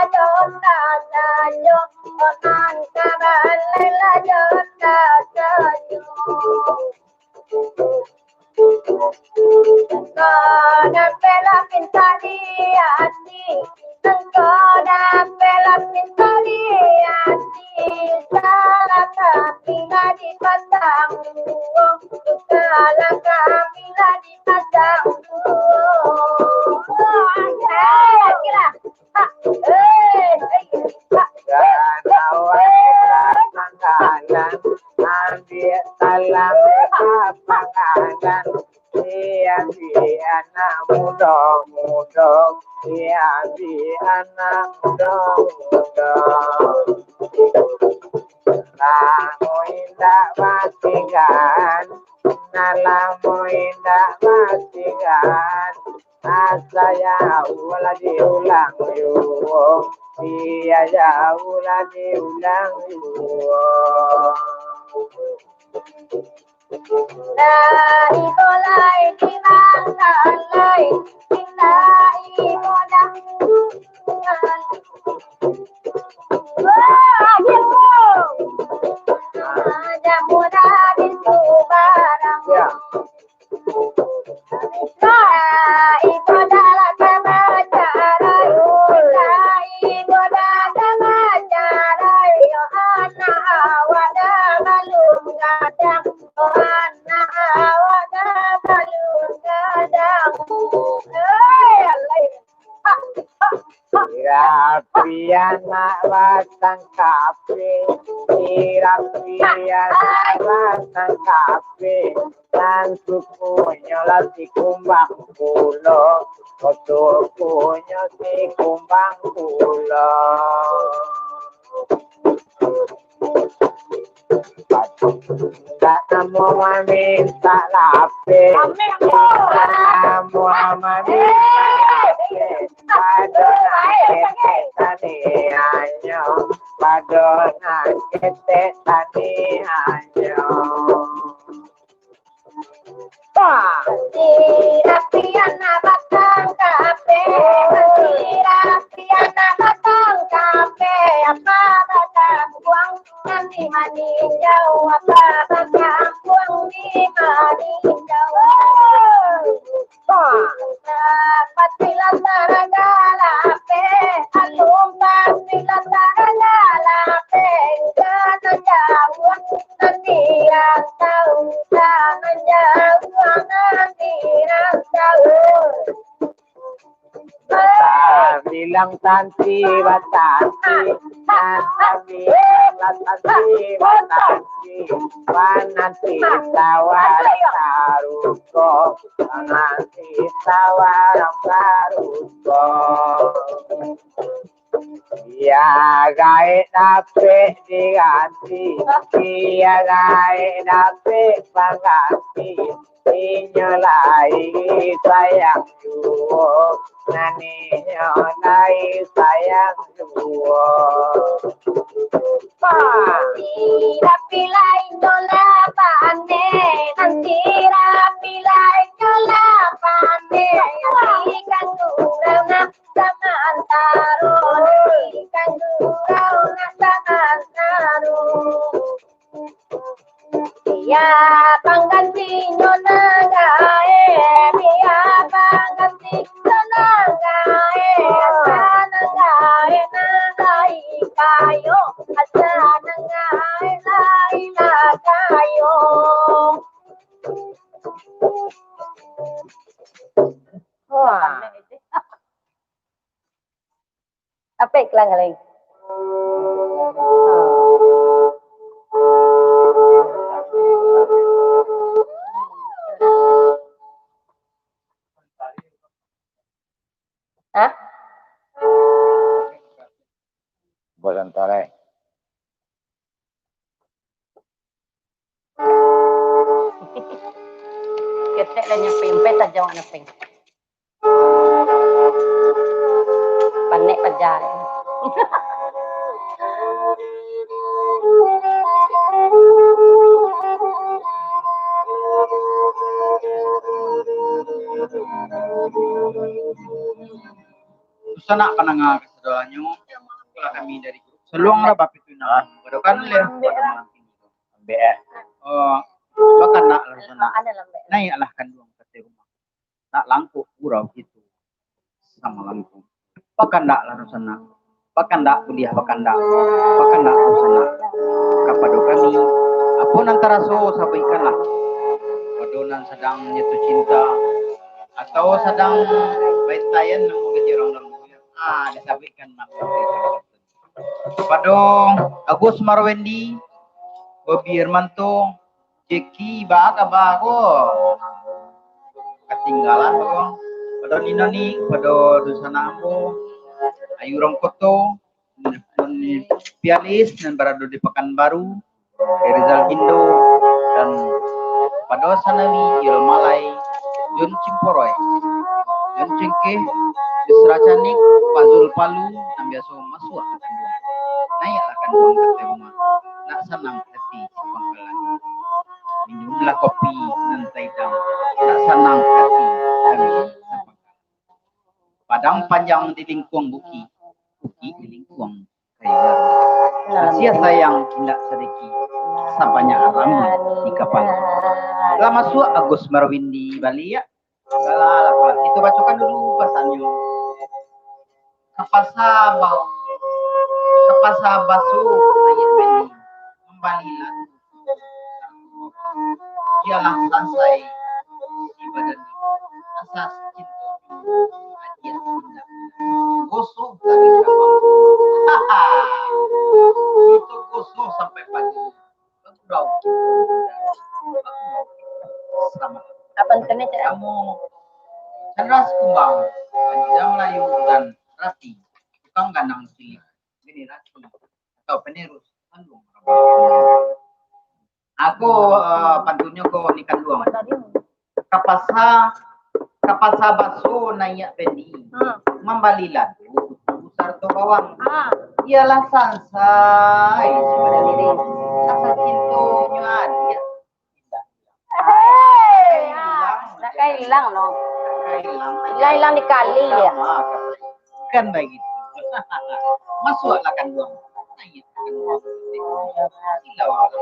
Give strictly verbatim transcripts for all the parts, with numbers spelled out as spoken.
Jota sajo, nan ka balai lah jota sajo. Engkau dapeklah pinta di ati, engkau dapeklah pinta di ati. Salah kami lah dipandang duo, salah kami lah dipandang duo. Eh, lagi lah. Jangan awak tanggalan, ambiak talang ka panggalan. Diambiak anak mudo-mudo, diambiak anak mudo-mudo. Lamo indak batigan, nah lamo indak batigan. Asa jauah lah diulang juo, iyo jauah lah diulang juo. Lah ibo lai di manggalai, lah ibo dah. Wah, aduh. Dah mudah di tu barang. Ya. Lai ibo dalam ka bacarai, lai ibo dalam ka bacarai, yo anak awak dah balun gadang, yo anak awak dah balun gadang. Hei, alai. Irapi anak batang kape, irapi anak batang kape, nan sukunyo lah si kumbang pulo, ko sukunyo si kumbang pulo. Ndak namuah mamintak lapeh, ndak namuah mamintak lapeh. Pado nan ketek tanianyo, pado nan ketek tanianyo. Sirapi anak batang kape, sirapi anak batang kape, apa batampuang nan di maninjau, apa batampuang di maninjau. Pati lantaran galape, alun pati lantaran galape, ka nan jauah nan di rantau, ka nan jauah nan di rantau. Tabilang tanti batanti, nan tabilang tanti batanti, bananti tawa taruko, bananti tawa taruko. Iyo gaek dapek diganti, iyo gaek dapek pangganti. Inyo lai sayang juo, nan inyo lai sayang juo. Sirapi lai nyo lah panek, nan sirapi lai nyo lah panek. Ikan gurau nan samantaro, ikan gurau nan samantaro. Iyo panggantinyo nan gaek, iyo panggantinyo nan gaek, asa nan gaek nan lai kayo, asa nan gaek lai lah kayo. Wah. Apek kelang-keling. Hah? Buat santai. Ketek lah nyaping, pai sajo awak nyaping. Panek paja. Susah nak pandanga kasadonyo. Itulah kami dari grup Seluang lah bapitunan. Badokan leh. Ambek, eh. Oh, bakandak lah sana. Naiaklah kanduang ka ateh rumah. Nak langkok gurau kito samalam tu. Bakandak lah sana. Bakandak buliah bakandak. Bakandak lah sana. Kapado kami, apo nan taraso sabuikkanlah. Pado nan sadang jatuh cinta atau sadang baitaian namo gaji urang dalam dunia. Ah, disabuikkan namo. Pado Agus Marwendi, Bobi Hermanto, Jeki, ba kaba ko? Katinggalan ko. Pado Nino ni, pado dunsanak ambo, Ayu Rongkoto, Pialis nan barado di Pakanbaru, Rizal Indo, dan pado Sanawi, Yul Malai, Jun Cimporoi, Jun Cengkeh, Yusra Canik, Fazul Palu, nan biaso masuak ka kanduang. Naiaklah kanduang ka ateh rumah, nak sanang ati si pangkalan. Minumlah kopi nan taidam, nak sanang ati kami sapangkalan. Padang panjang di lingkuang bukik, bukik di lingkuang kayu. Kasih sayang indak sadikik, sabanyak rami di kapalo. Lah masuak Agus Marwindi baliak. Alah, alah, alah. Kito bacokan dulu pasannyo. Kapasa bau, kapasa baso, ayat pendek. Mambalilah. Iyolah sansai si badan asas cinto. Adiak indak gosoh tadi kapang. Haha. Itu gosoh sampai pagi. Bagurau. Bagurau. Selamat. Apa internet, Cak? Kamu Chandra Sikumbang, Panjang Melayu dan Rati, tukang ganang cilik, generasi atau penerus Tanduang Rabu. Aku, eh, pantunnyo ko ni kanduang. Kapasa, kapasa baso naiak pendi. Hmm. Mambali ladu, sarto bawang. Ah. Iyolah sansai. Asa cintonyo adiak. Hei, nak ka ilang, no. Ilang-ilang di kali, ya. Kan bagitu. Masuaklah kanduang. Naiak kanduang. Silakan.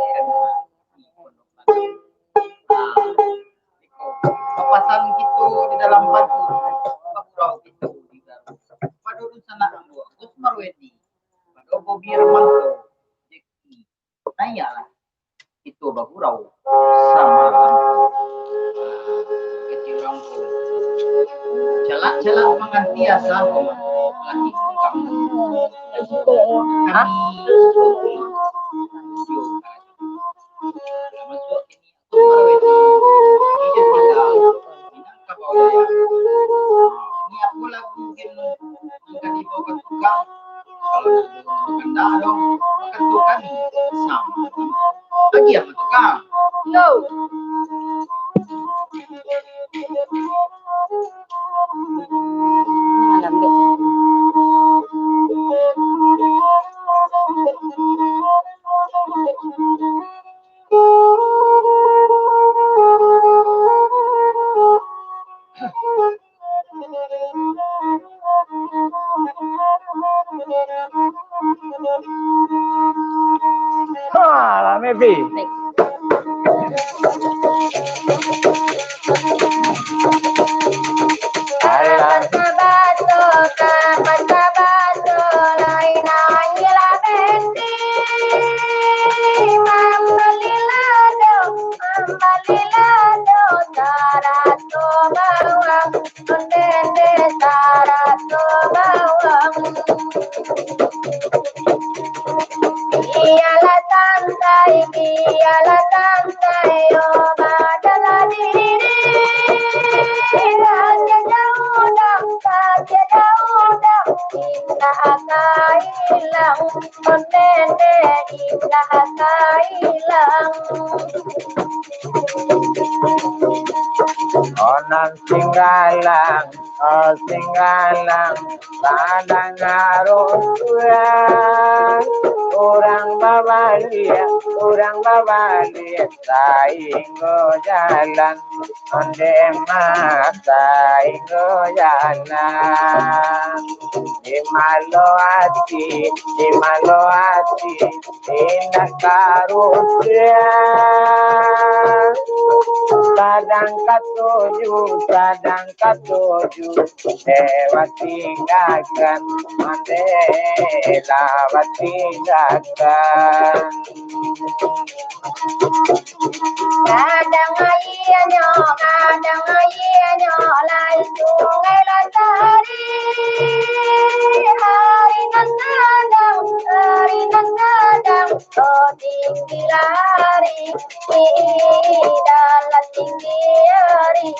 Papasan kito di dalam batu, bagurau kito di dalam. Pado dunsanak ambo, Agus Marwendi, pado Bobi Hermanto, Jeki, naiaklah kito bagurau samo. Kecil urang tu, calak-calak mangganti asa, laki kungkang. Kami, yo, masuak kini. Ini aku lagu mungkin akan dibawa ke tukang. Kalau nak bawa ke tukang, dah dong, makan tu kami sama. Lagi apa tukang? Yo. Malam dek. Ha, lah, maybe. Alah. Mambalilah do, mambalilah do, sarato bawang, ondeh-ondeh sarato bawang. Bialah santai, bialah santai, oh, badalah diri. Raja jauh dah, raja jauh dah, indak ka ilang. Ondeh-ondeh indak ka ilang. Oh nan Singgalang, oh Singgalang, sadang arusuan. Urang babaliak, urang babaliak, sainggo jalan. Onde mah sainggo jalan. Di malo ati, di malo ati, indak karusuan. Sadang katuju, sadang katuju, lewat tinggakan, onde lawat tinggakan. Gadang aianyo, gadang aianyo, lai Sungai Lantari. Ari nan gadang, ari nan gadang, oh tinggi lari, dalam tinggi ari.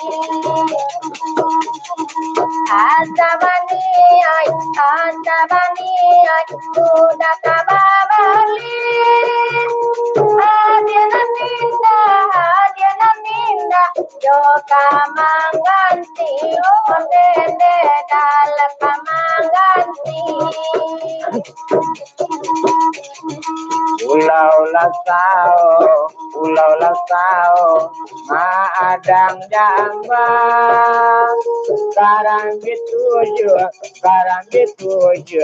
Asa baniai, asa baniai, sudah ka babali. Hadiah nan indah, hadiah nan indah, jo ka mangganti, ondeh-ondeh dalam ka mangganti. Pulau Lasao, Pulau Lasao, maadang jambang, karang dituju, karang dituju,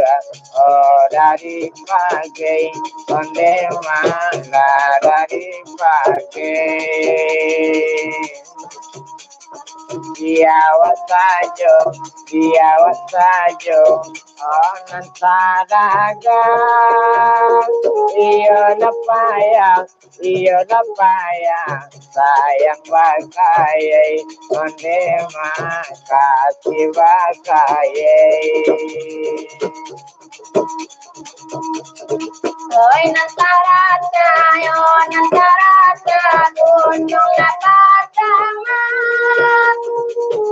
oh dari pagi, onde mangga dari pagi. Biawak sajo, biawak sajo, oh nan sadagang. Iyo lah payah, iyo lah payah, sayang bakayai, onde makasih bakayai. Oi nan sarata, yo nan sarata, gunung lapatang.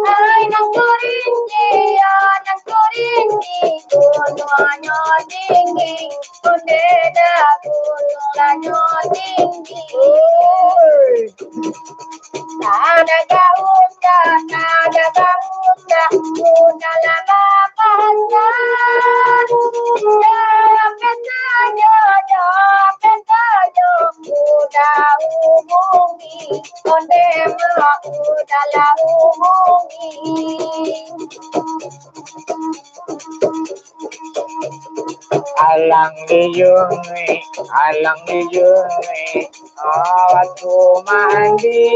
Oi nan kurinci, yo nan kurinci, gunungnyo tinggi, ondeh dah gunung lanyo tinggi. Oi. Tada ka usah, tada ka usah, usah lama panjang. Jape sajo, jape sajo, usah hubungi, ondeh mah usah lah hubungi. Alang lijungi, alang lijungi, oh, wakatu mandi.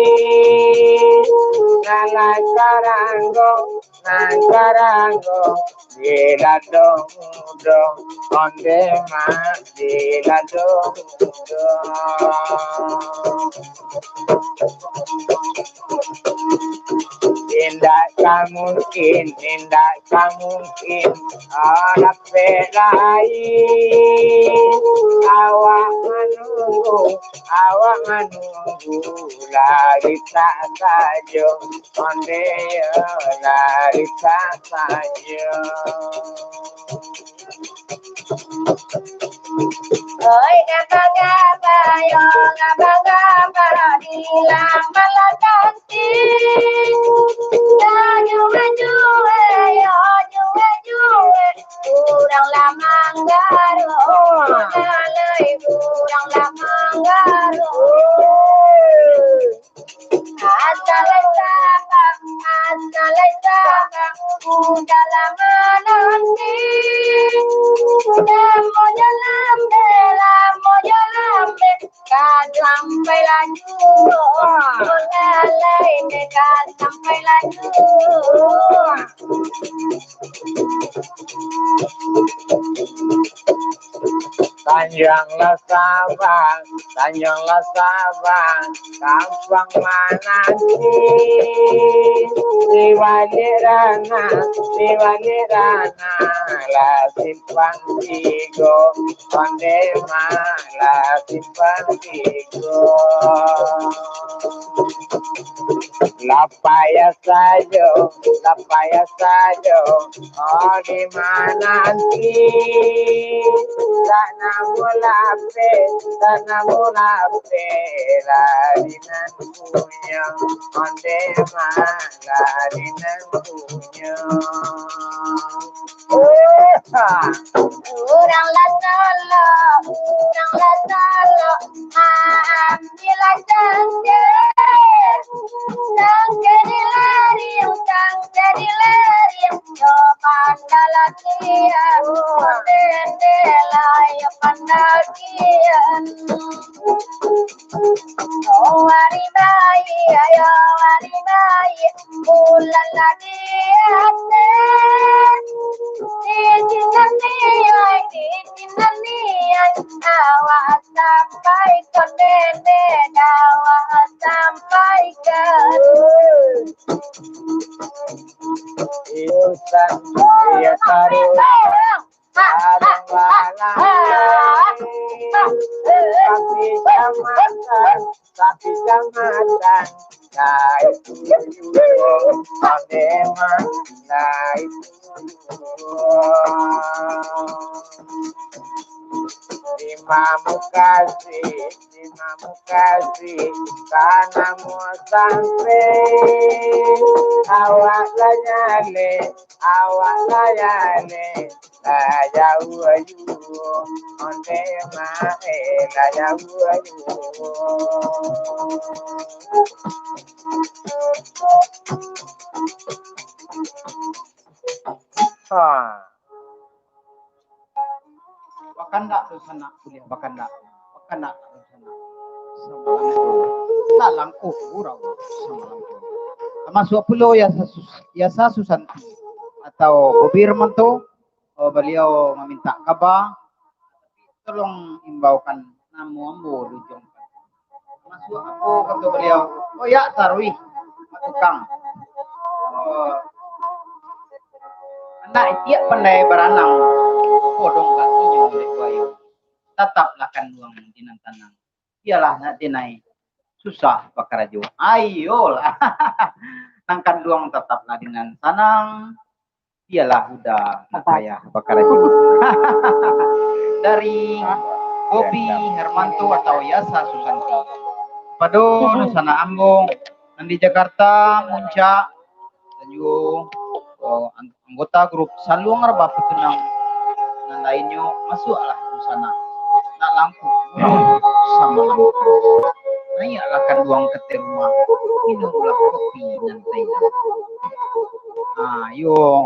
Nan karanggo, nan karanggo, di ladang udang, ondeh mah di ladang udang. Indak ka mungkin, indak ka mungkin, oh, dapek lai. Awak manunggu, awak manunggu, lari tak sajo, ondeh yo, lari tak sajo. Oi, gaba-gaba, yo, gaba-gaba, bilang malah ganti. Yo, jue-jue, yo, jue-jue, urang lah manggaruh, lalai urang lah manggaruh. Asa lai sabang, asa lai sabang, udah lama nanti. Lamonyo lambek, lamonyo lambek, kan sampai laju. Lalai dek kan sampai laju. Tanjuang lah sabang, Tanjuang lah sabang, kampuang mananti. Di baliak ranah, di baliak ranah, lah simpang tigo, ondeh mah lah simpang tigo. Lah payah sajo, lah payah sajo, oh, di mananti. Lah Mulapeh, tanah mulapeh, lari nan punyo, onde mah lari nan punyo. Oh, ha. Urang lah salah, urang lah salah, maambilan cangkir. Cangkir dilariang, cangkir dilariang, yo pandalakian, ondeh-ondeh lah yo pandalakian. Yo hari baik, yo hari baik, bulan lah di ateh. Di sinan niai, di sinan niai, awak sampaikan, nenek, awak sampaikan. Urusan dia taruh. Kadang malam, tapi kecamatan, tapi kecamatan, naik tuyul, memang naik tuyul. Imam Mukasih, Imam Mukasih, tanah mau sampai, awak lah nyalek, awak lah nyalek. Lah jauah juo, onde mah, eh, lah jauah juo. Ha. Bakandak dunsanak buliah bakandak, bakandak dunsanak samalam ko. Lah langkok gurau samalam ko. Tamasuak pulo Yasa Sus-, Yasa Susanti atau Bobi Hermanto. Oh, baliau mamintak kaba, tolong imbaukan namo ambo di ujuang. Masuak ambo, kato baliau, oh, ya, taruih, Mak Tukang. Oh, anak itiak pandai baranang, kodong kakinyo dek buayo. Tataplah kanduang di nan tanang. Bialah nak dinai susah bakarajo. Ayolah. Nang kanduang tataplah di nan tanang. Bialah uda nak payah bakarajo. Dari Bobi Hermanto atau Yasa Susanti. Pado dunsanak ambo nan di Jakarta, Muncak, dan juo, oh, an-, anggota grup Saluang Rebah Pitunang nan lainnyo, masuaklah dunsanak. Nak langkok gurau samalam ko. Naiaklah kanduang ka ateh rumah, minumlah kopi nan tainam. Ah, iyo,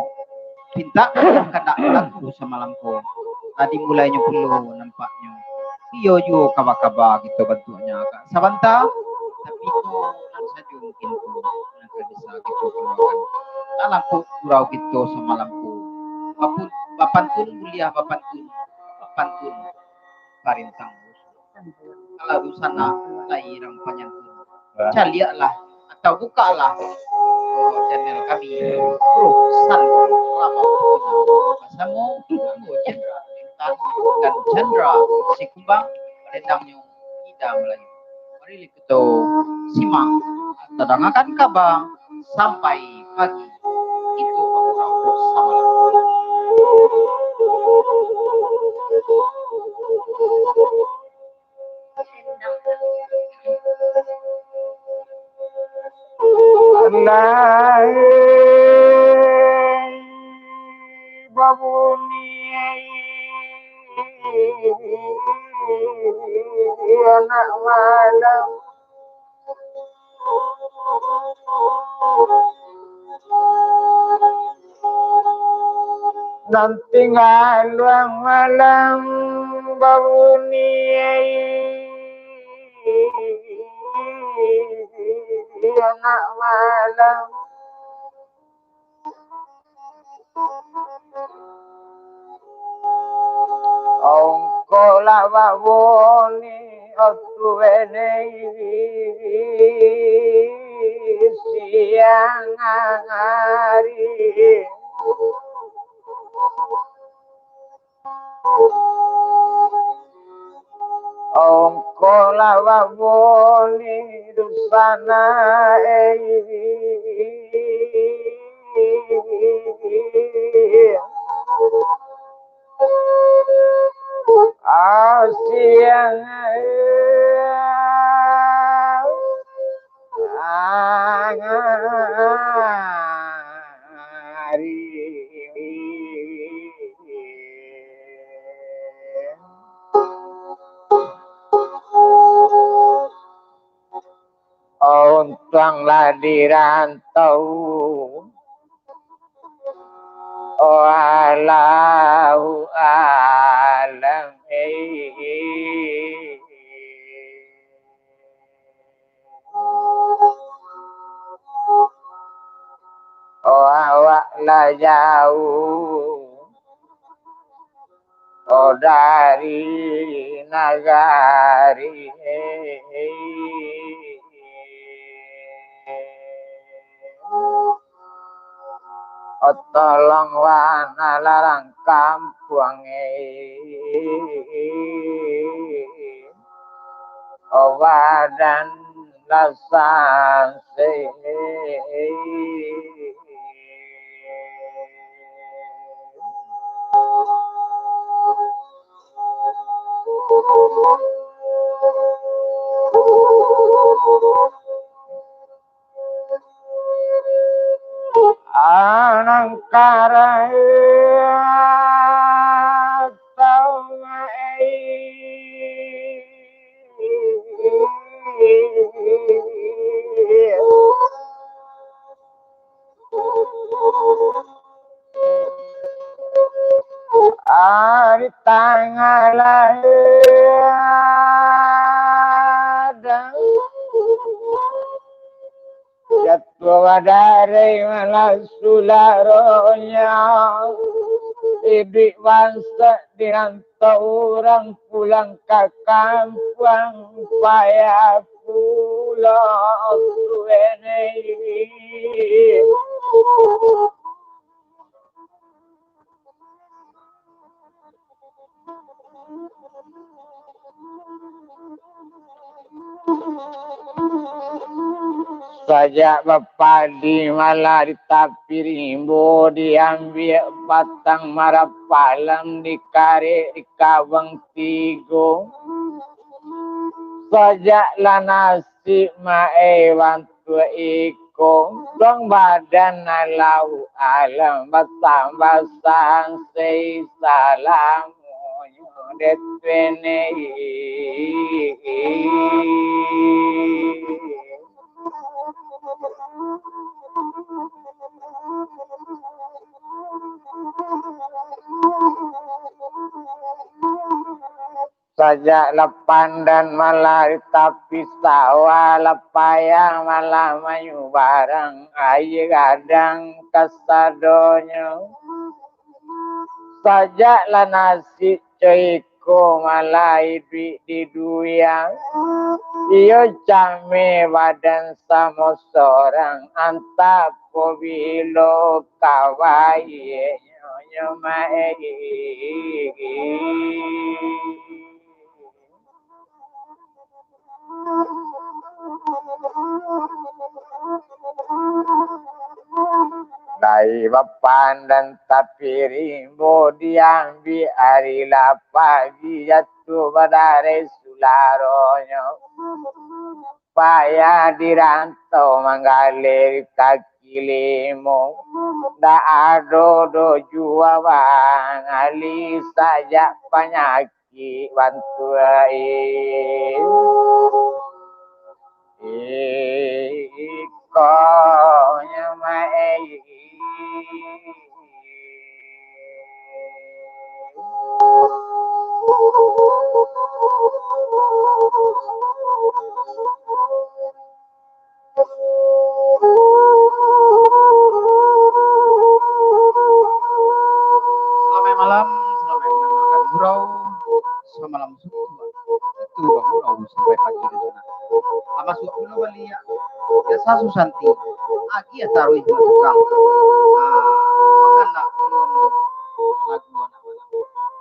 pintak kandak balaku samalam ko. Tadi mulainyo pulo nampaknyo. Iyo juo kaba-kaba kito bantuaknyo agak sabanta, tapi ko nan sajo mungkin ko nan ka bisa kito kaluakan. Nak langkok gurau kito samalam ko. Bapun-, bapantun buliah bapantun, bapantun parintang. Kalau dunsanak lai urang panyantun, caliaklah atau bukaklah, oh, channel kami, Bro San Rama Puna, basamo Anggo Chandra Intan dan Chandra Sikumbang, parendangnyo Ida Malayu. Mari kito simak atau dangakan kaba sampai pagi. Itu baru samalam. Andai babuni anak malam, nan tinggaluang malam babuni anak malam. Ongkolah babuni otu benei siang ari. Ongkolah babuni dunsanak, eh. siang hari. Untuang lah di rantau. Oh, Allahu alam, eh. Oh, awak lah jauh, oh, dari nagari. Oh, tolong wanalarang kampuang, eh. Oh, badan lah sansai. Anang karai tau mai. Ari tangah lah ada. Jatuah badarai malah sularonyo. Iduik bansa di rantau, urang pulang ka kampuang, payah pulo suwene. Sajak bapadi malah di tapi rimbo, diambiak batang marapalan, dikarek di kabang tigo. Sajak lah nasib maai bantuak iko, dong badan Allahu alam, batambah sansai salamonyo dek tu ne. Sajak lah pandan malah di tapi sawah, lah payah malah manyubarang, aia gadang kasadonyo. Sajak lah nasib co iko malah iduik di dunia, iyo cameh badan samo sorang, antah pabilo ka baiaknyo nyo maai. Lai bapandan tapi rimbo, diambiak ari lah pagi, jatuah badarai sularonyo. Payah di rantau manggaleh di kaki limo, ndak ado doh juo bangali, sajak panyakik bantuak iko nyo maai. Salamaik malam, salamaik manangahkan gurau. Samalam suntuak, itu bagurau sampai pagi di sana. Masuak pulo baliak, jasa Susanti, agiah taruih jo tukang. Ah, makan nak pulo lagu anak malam.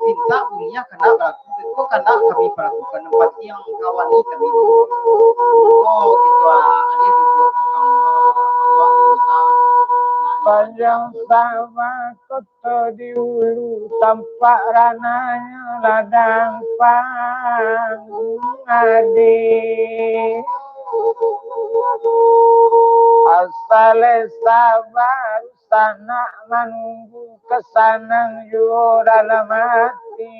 Pintak bunyi kandak balaku, iko kandak kami palakukan, nan pantiang kawan ni kami. Oh, gitu, ah, ada juga tukang, ah, buah, buah, Panjang Sawah Koto di Ulu, tampak rananyo ladang pangadi. Asale sabar sanak manunggu, ka sanang juo dalam ati.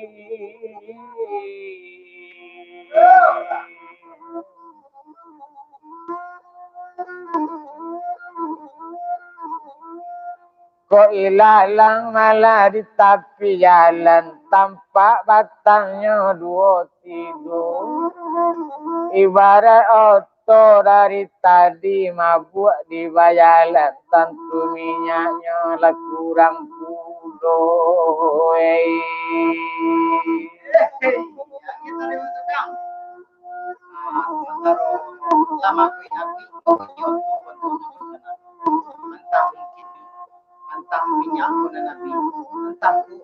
Kok ilalang malah di tapi jalan, tampak batangnyo duo tigo. Ibarat oto dari tadi mabuak di bajalan, tantu minyaknyo lah kurang pulo, eh.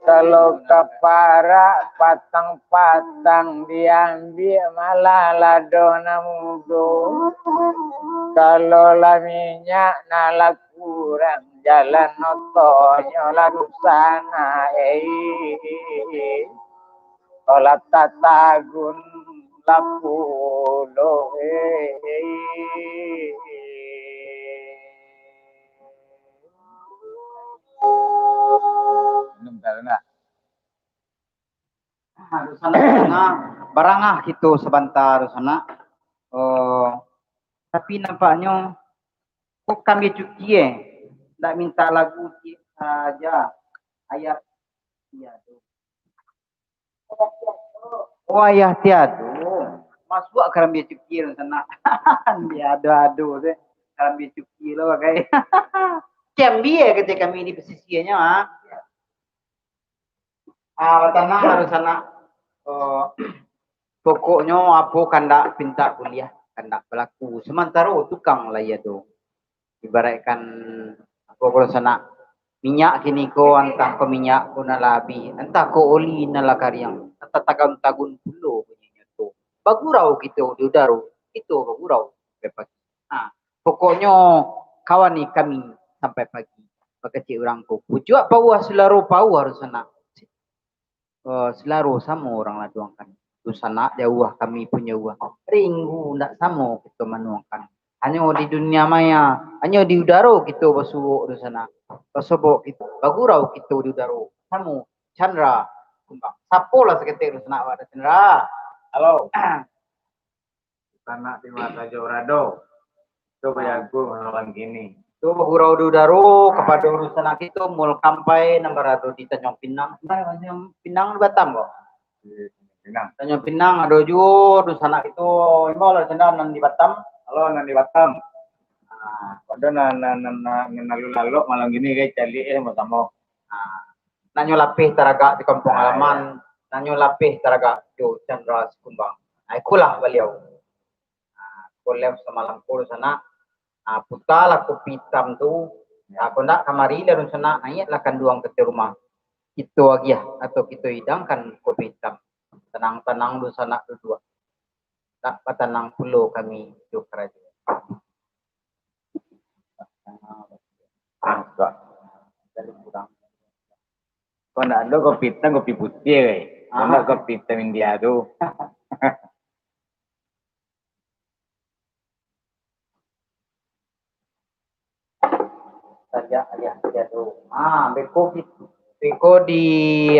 Kalau ka parak patang-patang diambiak, malah lado nan mudo. Kalau lah minyak nan lah kurang, jalan otonyo lah dusanak, eh. Kalau tatagun lah pulo, eh. Minum dah, nak. Dusanak, barangah kito sabanta, dusanak. Oh, tapi nampaknyo, kok kami cuki, eh? Ndak minta lagu sajo. Ayah, iyo tu. Oh, ayah tiado. Masuak karambia cuki lah sanak. Dia ado-ado tu. Karambia cuki lah bagai. Cambia kecek kami di pesisianyo, ha. Ah, batanang harus sanak. Oh, pokoknyo apo kandak pintak buliah, kandak balaku. Samantaro tukang lah iyo tu. Ibaratkan, apo ko sanak, minyak kini ko, antah ko minyak ko nan lah abih, antah ko oli nan lah kariang, antah tagun-tagun pulo bunyinyo tu. Bagurau kito di udaro, kito bagurau sampai pagi. Ha, pokoknyo, kawani kami sampai pagi. Bakecek urang ko, pucuak pauah, silaro pauah, dusanak. Eh, silaro samo urang laduangkan. Dusanak jauah kami pun jauah. Ringgu ndak samo kito manuangkan. Hanyo di dunia maya, hanyo di udaro kito basuok, dusanak. Basobok kito, bagurau kito di udaro. Samo Chandra Kumbang. Sapolah saketek, dusanak, awak ado Chandra. Halo. Sanak di mata jo rado. Itu bajago malam kini. Tu bagurau di udaro kapado dusanak kito Mul Kampai nan barado di Tanjuang Pinang. Tanjuang Pinang di Batam ko? Di Tanjuang Pinang. Tanjuang Pinang ado juo dusanak kito, imbau lah sanak nan di Batam. Halo, nan di Batam. Nah, ado nan, nan, nan, nan, nan lalu lalok malam kini, guys, caliak eh, samo-samo. Nah, nanyo lapeh taragak di kampuang halaman, nanyo lapeh taragak jo Chandra Sikumbang. Nah, ikolah baliau. Nah, ko live samalam ko di sanak. Nah, putalah kopi itam tu. Nah, kok ndak kamari lah di sanak, naiaklah kanduang ka ateh rumah. Kito agiah atau kito hidangkan kopi itam. Tanang-tanang di sanak duduak. Ndak batanang pulo kami jo karajo. Kok ndak ado kopi itam, kopi putiah, eh? Kok ndak kopi itam India tu? Saja ayah tiado. Ah, beko, beko di,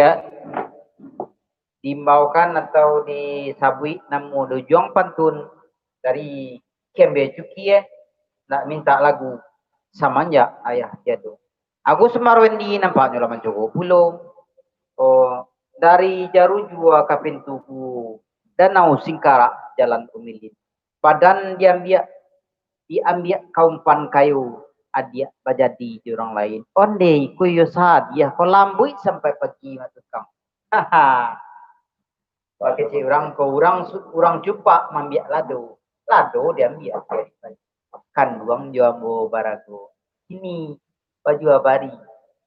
diimbaukan atau disabuik namo dojuang pantun dari Kembe Cuki, eh, nak minta lagu Samanjak Ayah Tiado. Agus Marwendi nampaknyo lah mancubo pulo. Oh, dari Jarujua ka Pintu Danau Singkarak, Jalan Umilin. Padan diambiak, diambiak ka umpan kayu, adiak bajadi jo urang lain. Ondeh, iko iyo sadiah, ko lambuik sampai pagi, mak tukang. Haha. Wah, kecek urang ko, urang su-, urang cupak mambiak lado. Lado diambiak dari kayu. Kanduang jo ambo barago. Kini bajua bari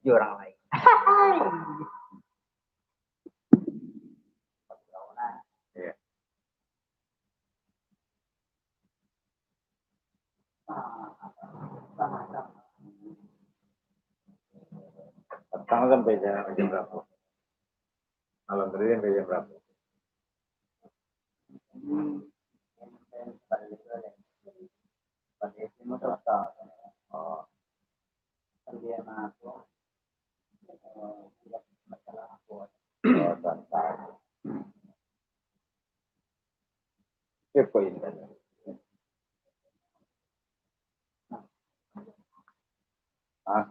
jo urang lain. Iya. Sampai jam, jam berapa? Malam tadi sampai jam berapa? Oh. Oh, santai. Cek ko ini. Ah.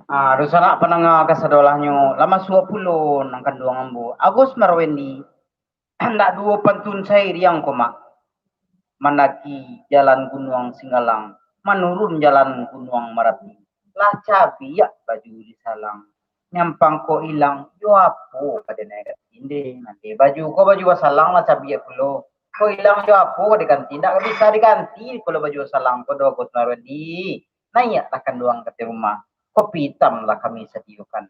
Ah, dunsanak pandanga kasadolahnyo, lah masuak pulo nan kanduang ambo, Agus Marwendi, handak duo pantun sairiang ko, Mak. Mandaki jalan Gunuang Singgalang, manurun jalan Gunuang Marapi, lah cabiak baju disalang. Nyampang ko ilang, jo apo ka dinaiak kanti? Nande baju ko baju basalang lah cabiak pulo. Ko ilang jo apo ka diganti? Ndak bisa diganti pulo baju basalang ko doh, Gus Marwandi. Naiaklah kanduang ka ateh rumah. Kopi itam lah kami sadiokan.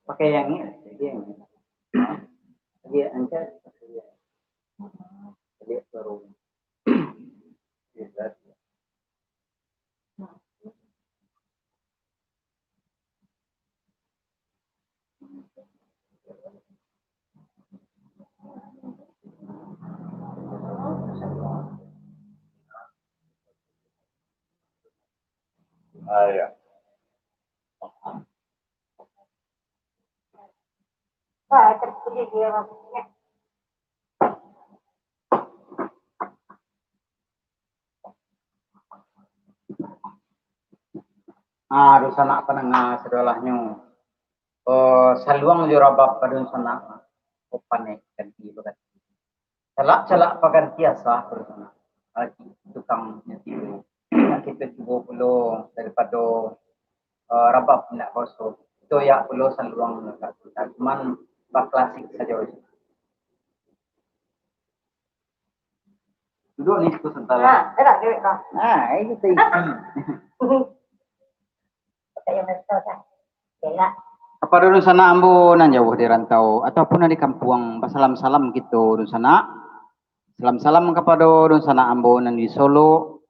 Pakai yang ini, pakai yang ini. Lagi angkat, pakai yang ini. Jadi baru. Ah, ya. Ah, dunsanak pandanga sadolahnyo. Eh, saluang jo rabab ka dunsanak. Oh, panek ganti baganti. Calak-calak paganti asa, dunsanak. Lagi tukang nyo tibo. Nah, kito cubo pulo daripado, eh, rabab indak baoso. Kito yak pulo saluang, cuman baklasik sajo. Duduak ni, situ santara. Nah, gerak, gerak, Bang. Nah, itu tu isi. Kapado dunsanak ambo nan jauah di rantau, ataupun nan di kampuang, basalam-salam kito, dunsanak. Salam-salam kapado dunsanak ambo nan di Solok,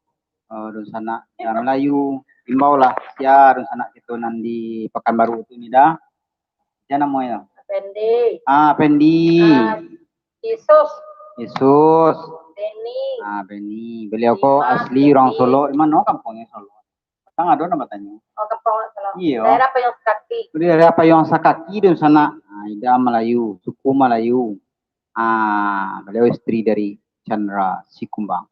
eh, dunsanak Melayu, imbaulah sia dunsanak kito nan di Pakanbaru tu ni dah. Sia namonyo? Pendi. Ah, Pendi. Ah, Yesus. Yesus. Beni. Ah, Beni. Beliau ko asli urang Solok. Di mano kampuangnyo Solok? Patang ado nan batanyo. Oh, kampuang Solok. Iyo. Daerah Payuang Sakaki. Daerah Payuang Sakaki dunsanak. Ah, Ida Melayu, suku Melayu. Ah, beliau isteri dari Chandra Sikumbang.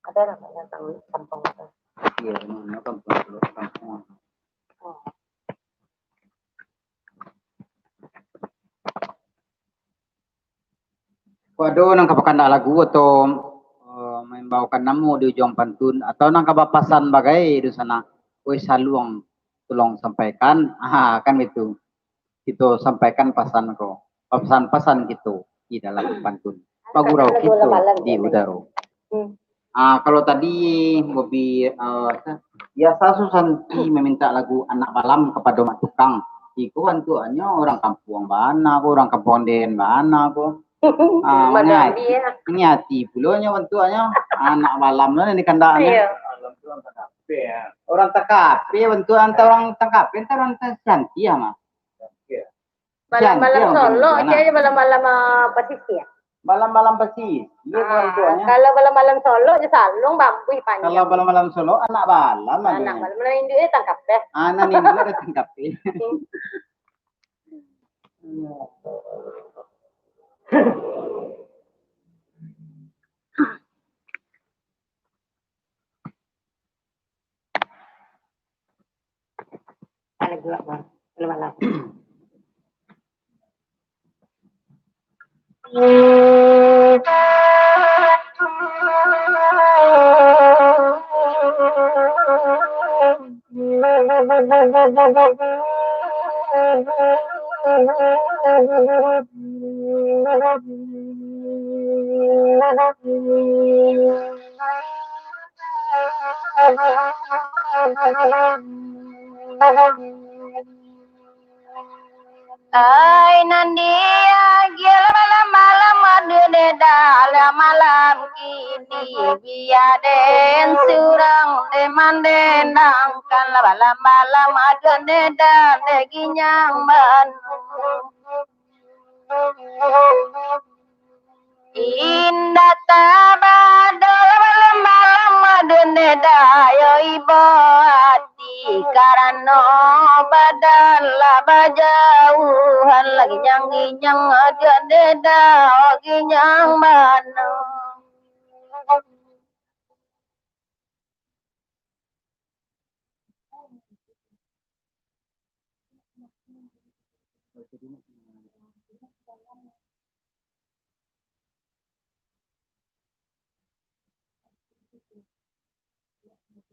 Ada namanya tang-, kampuang tu. Iyo, namanya kampuang tu, kampuang. Oh. Kok ado nan ka bakandak lagu atau, eh, maimbaukan namo di ujuang pantun, atau nan ka bapasan bagai di sana, "Woi Saluang, tolong sampaikan." Ah, kan gitu. Kito sampaikan pasan ko, pasan-pasan kito di dalam pantun. Bagurau kito di udaro. Hmm. Ah, kalau tadi Bobi, eh, biasa Susanti meminta lagu Anak Balam kapado Mak Tukang. Iko bantuaknyo urang kampuang bana ko, urang kampuang den bana ko. Ah, mangati, mangati pulo nyo bantuaknyo. Anak Balam tu nan dikandaknyo. Iyo. Urang Tangkapeh bantuak, antah urang Tangkapeh, antah urang Susanti mah. Balam-balam Solok, cek aja balam-balam, ah, pasisia. Balam-balam pasisia, iyo, ah, bantuaknyo. Kalau balam-balam Solok, jo saluang bambuih panjang. Kalau balam-balam Solok, Anak Balam. Anak Balam, nan induak Tangkapeh. Ah, nan induak Tangkapeh. Ai, nan diagiah malam-malam, ado ne dalam malam kini, bia den surang den mandendangkan, lah balam-balam, ado ne dan den ginyang bana. Indak tabado lah balam-balam, ado ne dayo ibo ati, karano badan lah bajauhan, lah ginyang-ginyang, ado ne dayo ginyang bana.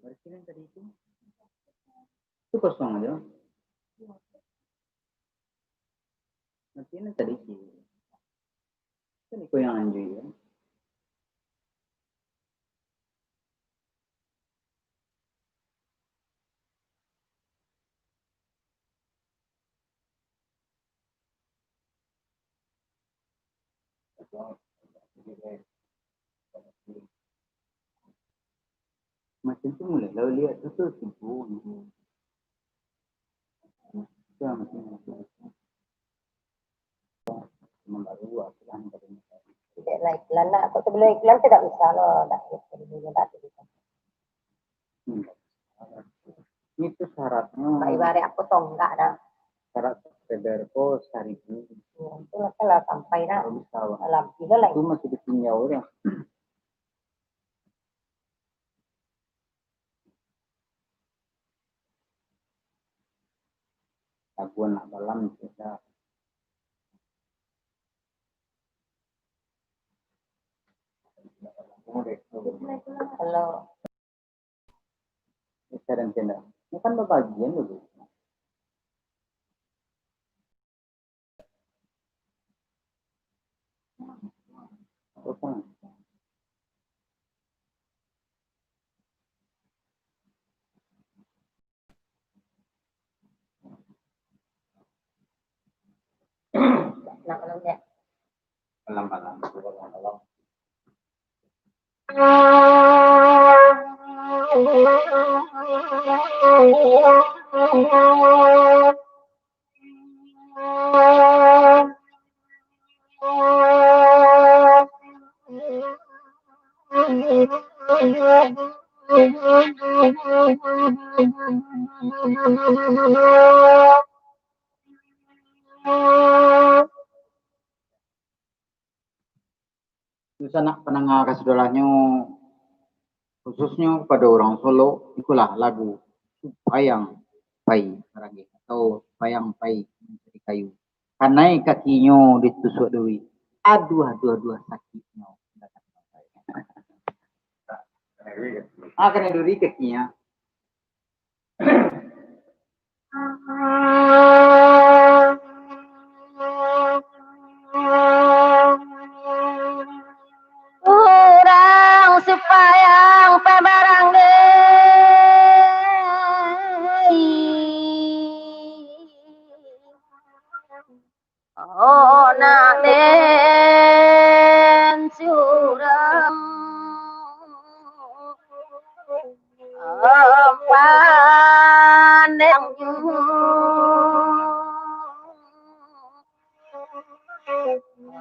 Berarti yang tadi itu, itu kosong aja. Berarti yang tadi itu. Kan iko yang anjui, ya. Macam tu mulai lah lihat tu, tu tipu. Tidak lah iklan nak. Kok sebelum iklan tu tak usah lo, dah. Hmm. Itu syaratnya. Baik, barek apa tonggak dah. Syarat subscriber ko seribu. Ya, itu lah, lah sampai dah. Kalau bisa, Bang. Alam, itu lah. Itu masih ditinjau dah. Lagu Anak Balam, sudah. Halo. Bisa dan tidak. Ini kan babagian dulu. Nak malam ya? Malam, malam. Dunsanak pandanga kasudolahnyo, khususnyo kapado urang Solok, ikolah lagu Supayang Pai Marageh atau Supayang Pai Mancari Kayu. Kanai kakinyo ditusuak duit. Aduah, aduah, aduah, sakiknyo. Ah, kanai duri kakinyo. Urang Supayang Pai Marageh. Oh, nak den surang pandang.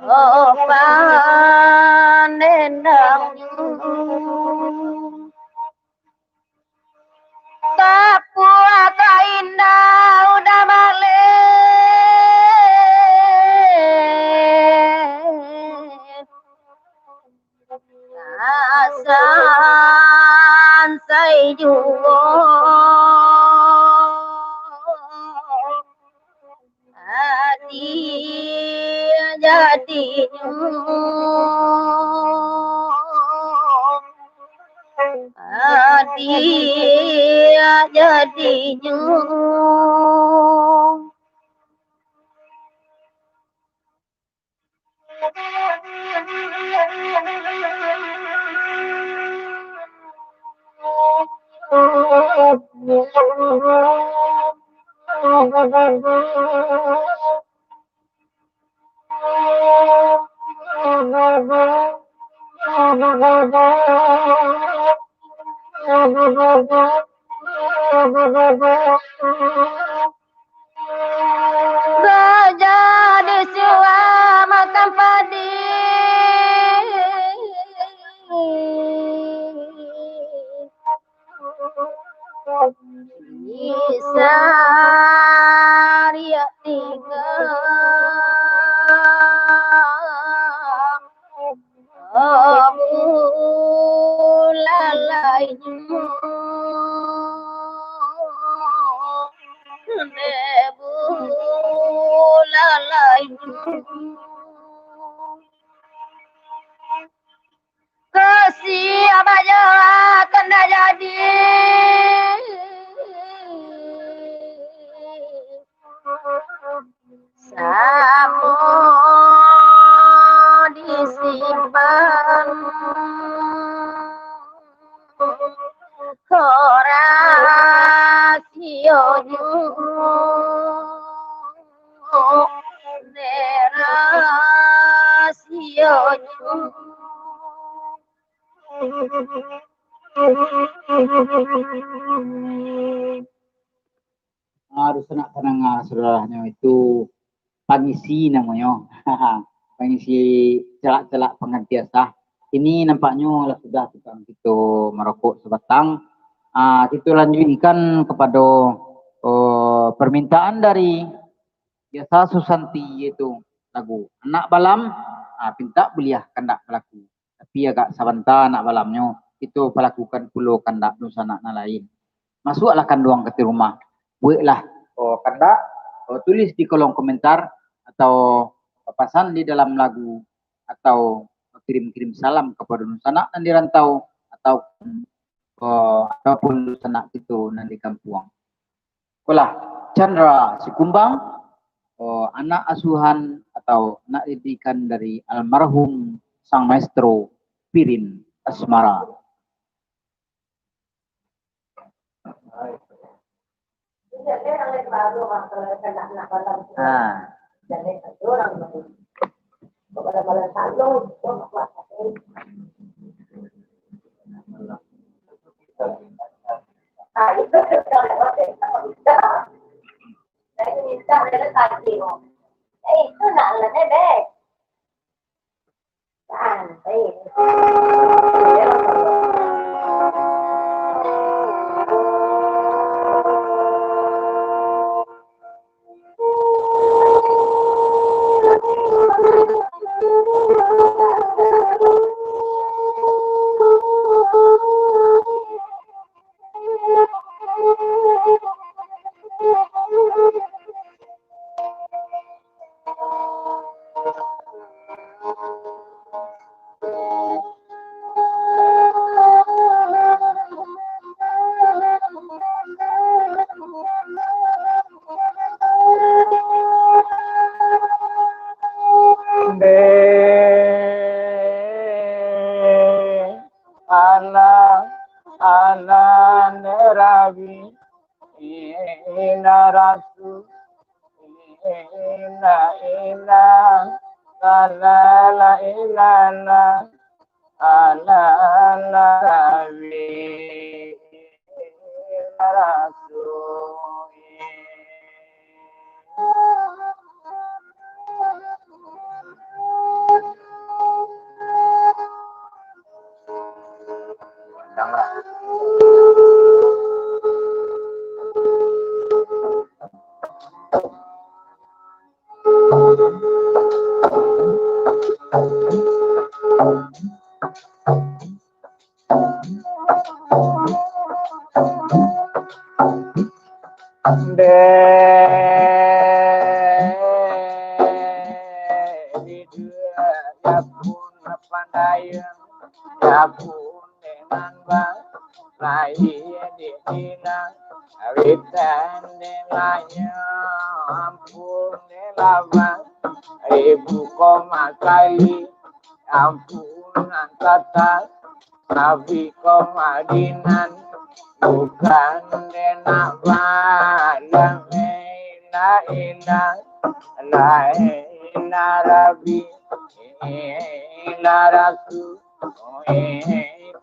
Oh, pandang. Tapuah ka indak udah maleh. Asan sai juo. Ati jadinyo, ati jadinyo. Raja disuruah makan padi. Bisa riak tingga. Abu lalai. Abu lalai. Kasiah bajalan kan dah jadi. Samo disimpan rasionyo, rasionyo. Harus nak pandanga saudaranyo itu pangisi namonyo. Pangisi calak-calak pangganti asah. Ini nampaknyo lah sudah tukang kito marokok sabatang. Ah, kito lanjuikan kapado, oh, parmintaan dari Biasa Susanti, yaitu lagu Anak Balam, ah, pintak buliah kandak balaku. Tapi agak sabanta nak balamnyo, kito palakukan pulo kandak dunsanak nan lain. Masuaklah kanduang ka ati rumah. Bueklah, oh, kandak, oh, tulis di kolom komentar, atau pasan di dalam lagu, atau kirim-kirim salam kapado dunsanak nan di rantau, atau, oh, ataupun dunsanak kito nan di kampuang. Ikolah, Chandra Sikumbang, oh, anak asuhan atau anak didikan dari almarhum sang maestro Pirin Asmara. Ah. Nah, itu sudah lewat dari sama kita. Nah, itu minta dari tadi, oh. Eh, itu nak lah, Beb. Santai. Dek, alah, alah, Dek Rabi, inna rasu, inna, inna, la, la, la, inna, la, alah, alah, Rabi, inna rasu. Dek, di dunia pun pandai, ya pun dengan bang, lahia di Minang, witan di Layang, ampun di Labang, ribu koma kali, ampun nan kata, Nabi ko Madinan, bukan dek nak balang, la ilaha, la ilaha Rabbi, la Rasul,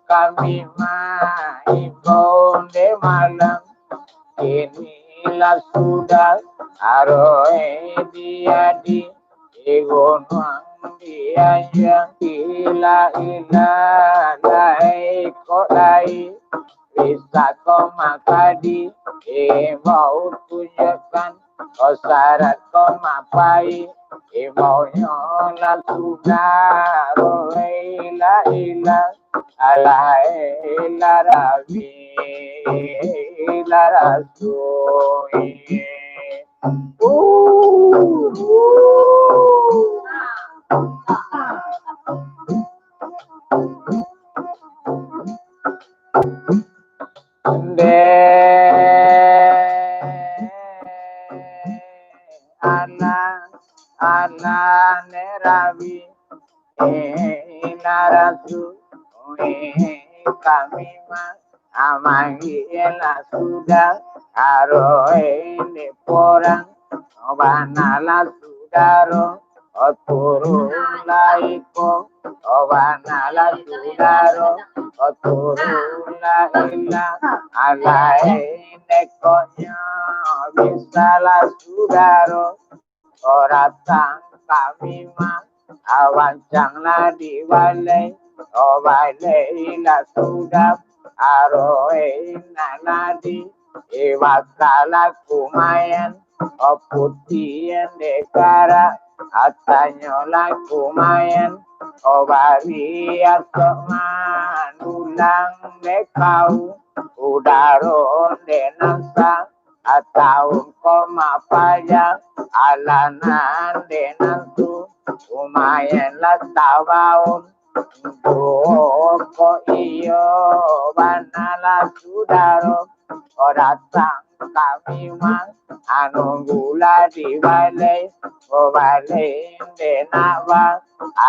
kami mah imbau dek malam. Inilah sudah aroe diadi, di gunuang dianjang, ila ila lai kok lai, bisa ko makadi, imbau tunjukkan, ko syarat ko mapai, imbaunyo lah sudah, roe la ila, alai la rabi, la rasui. Dek anak, anak nerawi, eh, narasu, eh, kami mah Amanggil lah sudah, aroe dek porang, banalah sudaro, o turunlah iko, o banalah sudaro, o turunlah ila, alai nekonyo bisalah sudaro. O datang kami mah, awancang lah di balai, o balai lah sudah, aroe nan lah di, iwakalah kumayan, o putian dek karak, atanyo lah kumayan, o bari asok manulang dek kau, udaro dek nan sa, atau ko mapaja, alanan dek nan tu, lumayan lah tabaun. Duo ko iyo banalah sudaro, ko datang kami mah, anunggulah di balai, ko balai dek nak ba,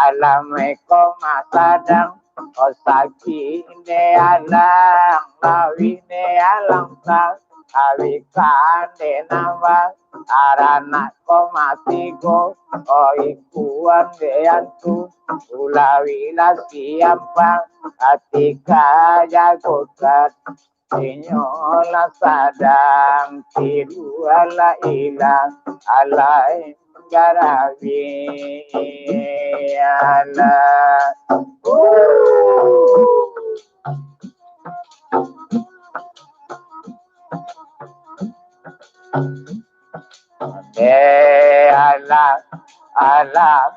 alam ko masadang, ko sakik dek alang, lawik dek alang sa, Awi kande nambah, aranak ko mati ko, o ikuan de antu, ulawi lah siampang, atika jago kat. inyo lah sadang tidualah ilang alai garawi alah. Dek alah, alah,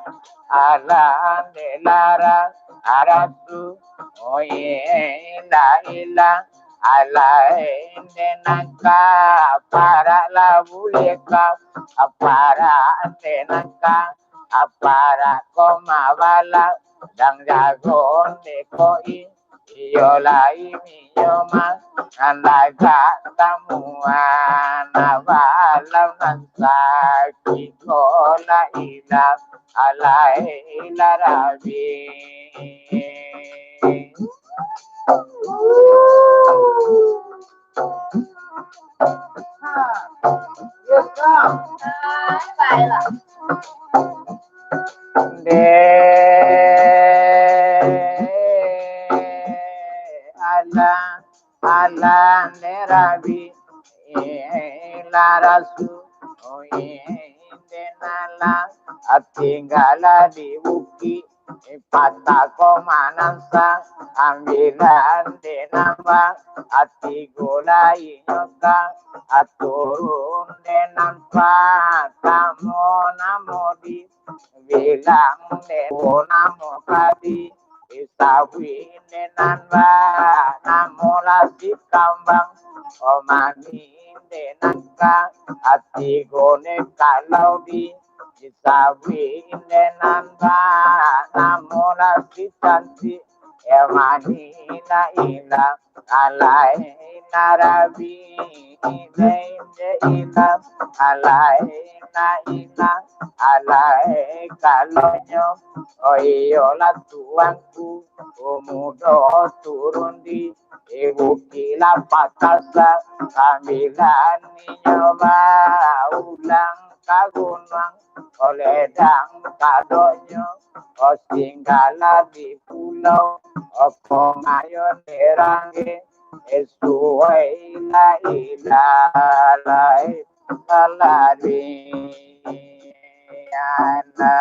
alah, dek lara, arasu, oi, indak ilang, alai dek nangka, parak lah buleh ka, parak dek nangka, parak ko mabalak, dang jago dek ko i. Iyo lai minyo mah, andagak tamuan, abalam nan sakik ko lah ilang, alai lah rabi. Dek alah, alah, dek rabi, eh, lah rasu, oh, eh, dek nalah, tinggalah di bukik, eh, patah ko manansa, ambilan dek namba, ati gulai nyoka, turun dek nampak, tamo namo di bilang dek namo kadi, disabuik dek nan ba, namo lah si kambang, oh, mani dek nangka, ati gone kalau di, disabuik dek nan ba, namo lah si cantik, eh, mani lah ilang. Alai narabi, ilai de ilang, alai na ilang, alai kalonyo, oh iyolah tuanku, oh mudo turun di, eh, bukik lapatasa, sambilan inyo baulang ka gunuang, oleh dang kadonyo, oh, singgahlah di pulau, oh, Komayon Erangge, esuai lai lalai lalari. Anak.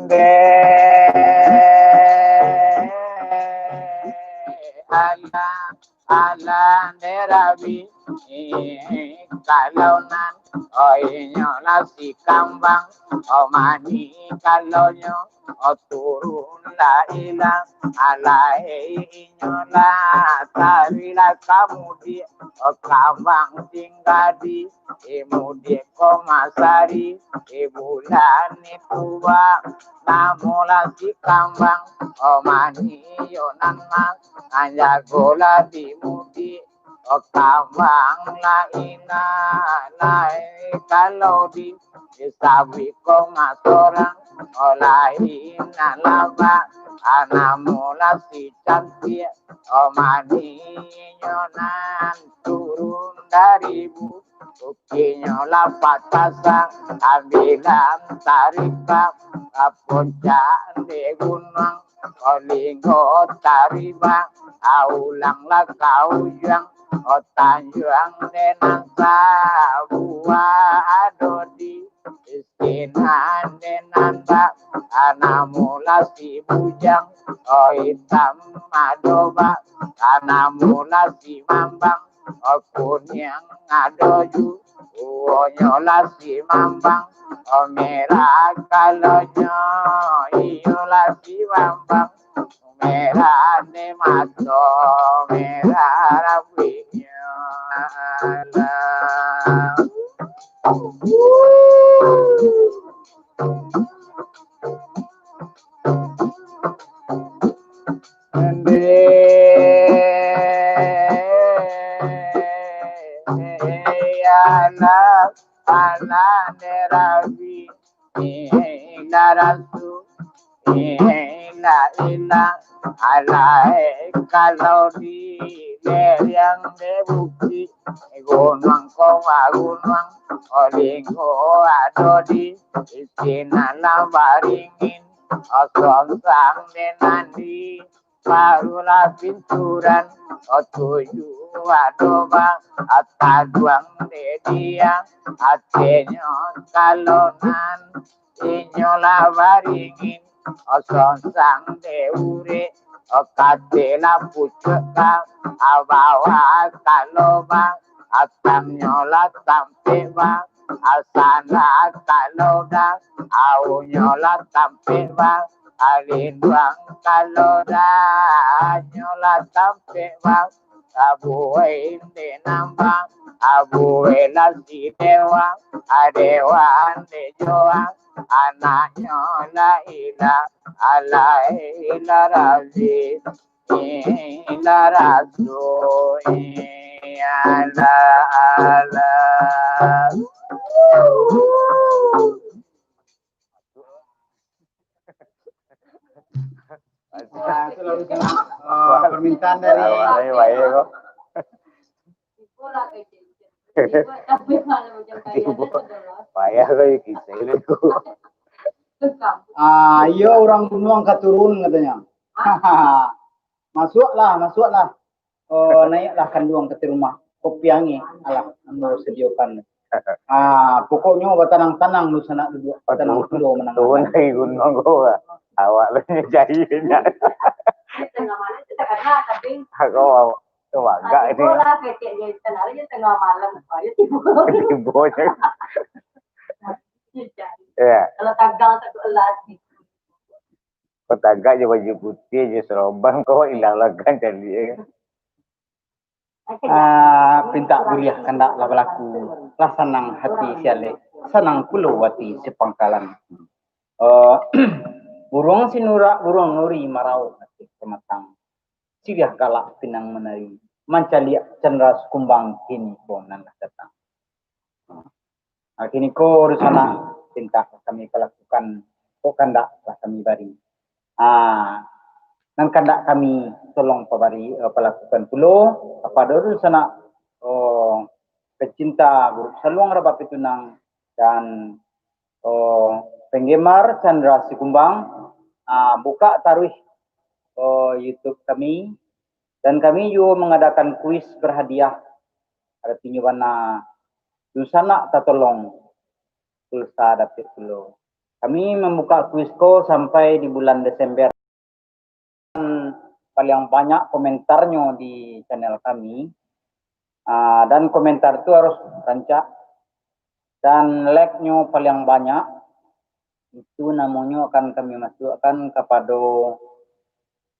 Dek alah, alah, dek rabi, kalau nan, oh, inyo lah si kambang, oh, mani kalonyo, oh, turun lah ilang, alai inyo lah tari lah ka mudiak, oh, kambang tingga di, eh, mudiak ko masari, eh, bulan itu ba, namo lah si kambang, oh, mani yo nan ma, anjagolah di mudiak, oh, kambang lah ilang, lai kalau di, disabuik ko masorang, oh, lai nan laba, ah, namo lah si cantik, oh, mani inyo nan turun dari bu, bukiknyo lapatasa, ambilan tarikam, ka puncak di gunuang, oh, linggo taribang, ah, ulang lah ka ujuang, oh, tanjuang dek nan sabuah ado di, sinan dek nan ba, ah, namo lah si bujang, oh, itam ado ba, ah, namo lah si mambang, oh, kuniang ado ju, uwonyo lah si mambang, oh, merah kalonyo, iyo lah si mambang, merah ni mato, merah rambuiknyo. Alah. Dek alah, alah, dek rabi, eh, darasu, eh, la ilang, alai kalau di Teriang di bukik, gunuang ko bagunuang, linggo ado di sinan lah baringin, sonsang di nandi, barulah pinturan, tujuah ado bang, taduang di diang, atinyo kalonan, inyo lah baringin, sonsang di urek, katilah pucuk ka, bawah ka lobang, atangnyo lah tampek bang, sanda ka lodang, aunyo lah tampek bang, linduang ka lodang, nyo lah tampek bang, abuai di nambang, abuai lah si dewang, adewan di joang, anaknyo lah ilang, alai lah razi, ilah rasu, ilah alah. Wah, itu lah, Ustaz. Ah, permintaan dari Baik, baik, kok. Payah kok, ya, kisah itu. Ah, iyo, urang gunuang ka turun, katanya. Masuaklah, masuaklah. Oh, naiklah kanduang ka rumah. Kopi angin, alah, ambo sadiokan. Ah, pokoknyo batanang-tanang dunsanak duduak, batanang pulo manang. Turun dari gunuang ko, awak lah nyo jahilnyo. Tangah malam tu tak kena, tapi Aku awak tu bagak ni. Tibo lah, kecek je, tengah hari je tengah malam, baru tibo. Tibo je. Ya. Kalau tagang tak kelas ni. Kau tagak je baju putih je, soroban kau ilang lakan cari, eh. Ah, pintak buliah kandak lah balaku, lah sanang hati si alek, sanang pulo ati si pangkalan. Eh, buruang sinurak, buruang nuri maraup ati pamatang. Siriah galak pinang manari, mancaliak candra sukumbang kini ko nan lah datang. Ah, kini ko dunsanak pintak kami palakukan, kok kandak lah kami bari. Ah, nan kandak kami tolong pabari, eh, palakukan pulo kapado dunsanak, oh, pecinta grup Saluang Rabab Pitunang dan, oh, penggemar Chandra Sikumbang, ah, buka taruih, oh, YouTube kami, dan kami juo mangadakan kuis berhadiah, aratinyo bana dunsanak tatolong, pulsa dapek pulo. Kami mambuka kuis ko sampai di bulan Desember. Paliang banyak komentarnyo di channel kami. Ah, dan komentar tu harus rancak. Dan like-nyo paliang banyak. Itu namonyo akan kami masuakkan kapado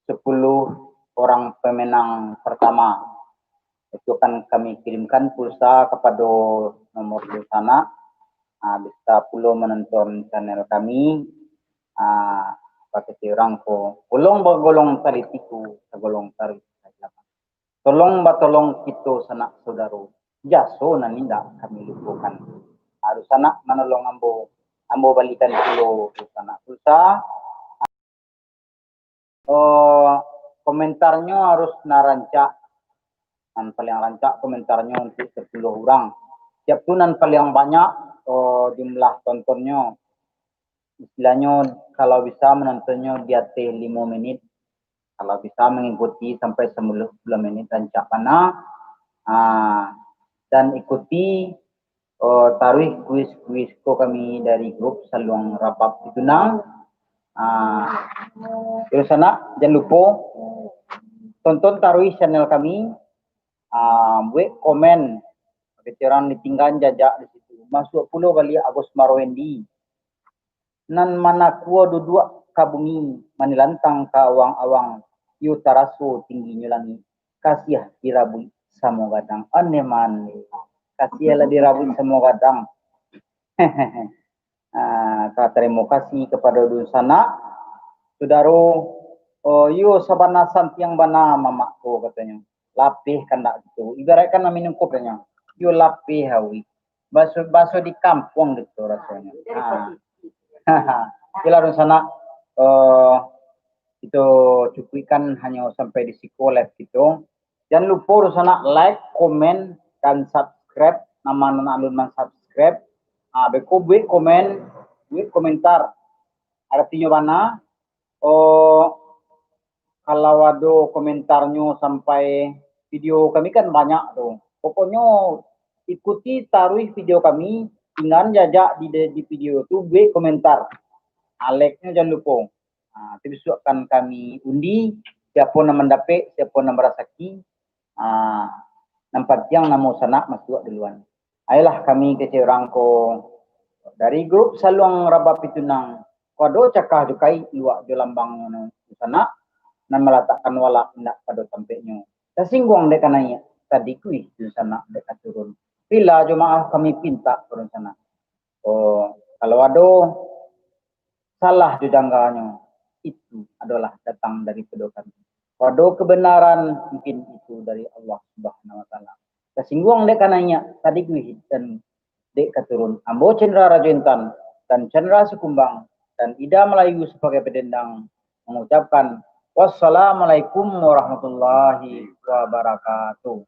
sepuluh orang pemenang pertama. Itu akan kami kirimkan pulsa kapado nomor dunsanak. Ah, bisa pulo manonton channel kami. Ah, bakecek urang ko, golong bagolong tali tiku, sagolong taruih ka jalaman. Tolong batolong kito sanak saudaro, jaso nan indak kami lupokan. Ah, dunsanak manolong ambo, ambo balikan pulo dunsanak pulsa. Oh, komentarnyo harus nan rancak. Nan paliang rancak komentarnyo untuak sapuluah urang. Siap tu nan paliang banyak, oh, jumlah tontonnyo. Istilahnyo, kalau bisa manontonnyo di ateh limo menit. Kalau bisa mangikuti sampai sapuluah menit, rancak bana. Ah, dan ikuti, oh, taruih kuis-kuis ko kami dari grup Saluang Rabab Pitunang. Ah, terus sanak, jan lupo tonton taruih channel kami. Ah, buek komen, kecek urang ditinggaan jajak di situ. Masuak pulo baliak Agus Marwendi. Nan manakua duduak ka bumi, manilantang ka awang-awang, yo taraso tingginyo langik. Kasiah dirabuik samo gadang. Aneh mane. Kasiah lah dirabuik samo gadang. Ah, ka tarimo kasih kapado dunsanak. Sudaro, oh, yo sabana santiang bana mamak ko, katonyo. Lapeh kandak gitu. Ibaratkan maminum kopi nyo. Yo lapeh awih. Baso, baso di kampuang gitu rasonyo. Ah. Itulah dunsanak, eh, kito cukuikkan hanyo sampai di siko live kito. Jan lupo dunsanak like, komen, dan subscribe. Nan ma nan alun mansubscribe, ah, beko buek komen, buek komentar. Aratinyo bana, oh, kalau ado komentarnyo sampai video kami kan banyak tu. Pokoknyo ikuti taruih video kami, tinggaan jajak di, di video tu, buek komentar. Ah, like-nyo jan lupo. Ah, tu bisuak akan kami undi, siapo nan mandapek, siapo nan barasaki. Ah, nan pantiang namo sanak masuak duluan. Ayolah kami kecek urang ko dari grup Saluang Raba Pitunang, ko ado cakah jo kaik luak jo lambang dunsanak, nan malatakkan walak indak pado tampeknyo. Tasingguang dek ka naiak, tadikuih dunsanak dek ka turun. Rila jo maaf kami pintak ka dunsanak. Oh, kalau ado salah jo jangganyo, itu adolah datang daripado kami. Kalau ado kebenaran, mungkin itu dari Allah Subhanahu Wa Taala. Tasingguang dek ka naiak, tadikuih dan dek ka turun. Ambo Chandra Rajo Intan dan Chandra Sikumbang dan Ida Malayu sabagai padendang mangucapkan, wassalamualaikum warahmatullahi wabarakatuh.